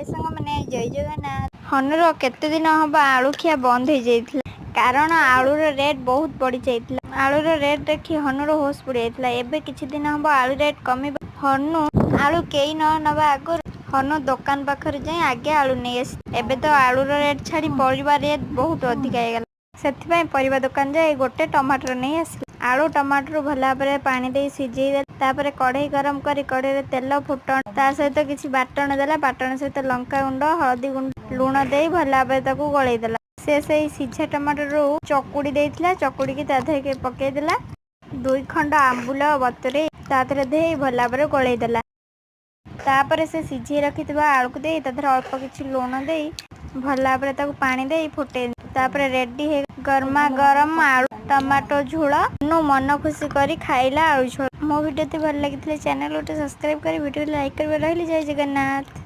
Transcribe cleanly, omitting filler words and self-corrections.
ହାଏ ସାଙ୍ଗମାନେ, ଜୟ ଜଗନ୍ନାଥ। ହନୁର କେତେ ଦିନ ହବ ଆଳୁ ଖିଆ ବନ୍ଦ ହେଇଯାଇଥିଲା, କାରଣ ଆଳୁର ରେଟ୍ ବହୁତ ବଢ଼ି ଯାଇଥିଲା। ଆଳୁର ରେଟ୍ ଦେଖି ହନୁର ହୋସ୍ ବୁଡ଼ି ଯାଇଥିଲା। ଏବେ କିଛି ଦିନ ହବ ଆଳୁ ରେଟ୍ କମିବା ହନୁ ଆଳୁ କେହି ନ ନେବା ଆଗରୁ ହନୁ ଦୋକାନ ପାଖରେ ଯାଇ ଆଗେ ଆଳୁ ନେଇ ଆସି। ଏବେ ତ ଆଳୁର ରେଟ୍ ଛାଡ଼ି ପରିବା ରେଟ୍ ବହୁତ ଅଧିକା ହେଇଗଲା। ସେଥିପାଇଁ ପରିବା ଦୋକାନ ଯାଇ ଗୋଟେ ଟମାଟର ନେଇ ଆସିଲା। ଆଳୁ ଟମାଟରୁ ଭଲ ଭାବରେ ପାଣି ଦେଇ ସିଝେଇ ଦେଲା। ତାପରେ କଢ଼େଇ ଗରମ କରି କଢ଼େଇରେ ତେଲ, ଫୁଟଣ, ତା ସହିତ କିଛି ବାଟଣ ଦେଲା। ବାଟଣ ସହିତ ଲଙ୍କା ଗୁଣ୍ଡ, ହଳଦୀ ଗୁଣ୍ଡ, ଲୁଣ ଦେଇ ଭଲ ଭାବରେ ତାକୁ ଗୋଳେଇ ଦେଲା। ସେ ସେଇ ସିଝା ଟମାଟରୁ ଚକୁଡ଼ି ଦେଇଥିଲା, ଚକୁଡ଼ିକି ତା ଦେହରେ ପକେଇ ଦେଲା। ଦୁଇ ଖଣ୍ଡ ଆମ୍ବୁଲ ବତୁରେଇ ତା ଦେହରେ ଦେଇ ଭଲ ଭାବରେ ଗୋଳେଇ ଦେଲା। ତାପରେ ସେ ସିଝେଇ ରଖିଥିବା ଆଳୁକୁ ଦେଇ ତା ଦେହରେ ଅଳ୍ପ କିଛି ଲୁଣ ଦେଇ ଭଲ ଭାବରେ ତାକୁ ପାଣି ଦେଇ ଫୁଟେଇ। ତାପରେ ରେଡି ହେଇ ଗରମା ଗରମ ଆଳୁ ଟମାଟୋ ଝୋଳ। ହନୁ ମନ ଖୁସି କରି ଖାଇଲା ଆଳୁ ଝୋଳ। ମୋ ଭିଡ଼ିଓଟି ଭଲ ଲାଗିଥିଲେ ଚ୍ୟାନେଲ ଗୋଟେ ସବସ୍କ୍ରାଇବ୍ କରି ଭିଡ଼ିଓ ଲାଇକ୍ କରିବା। ରହିଲି, ଜୟ ଜଗନ୍ନାଥ।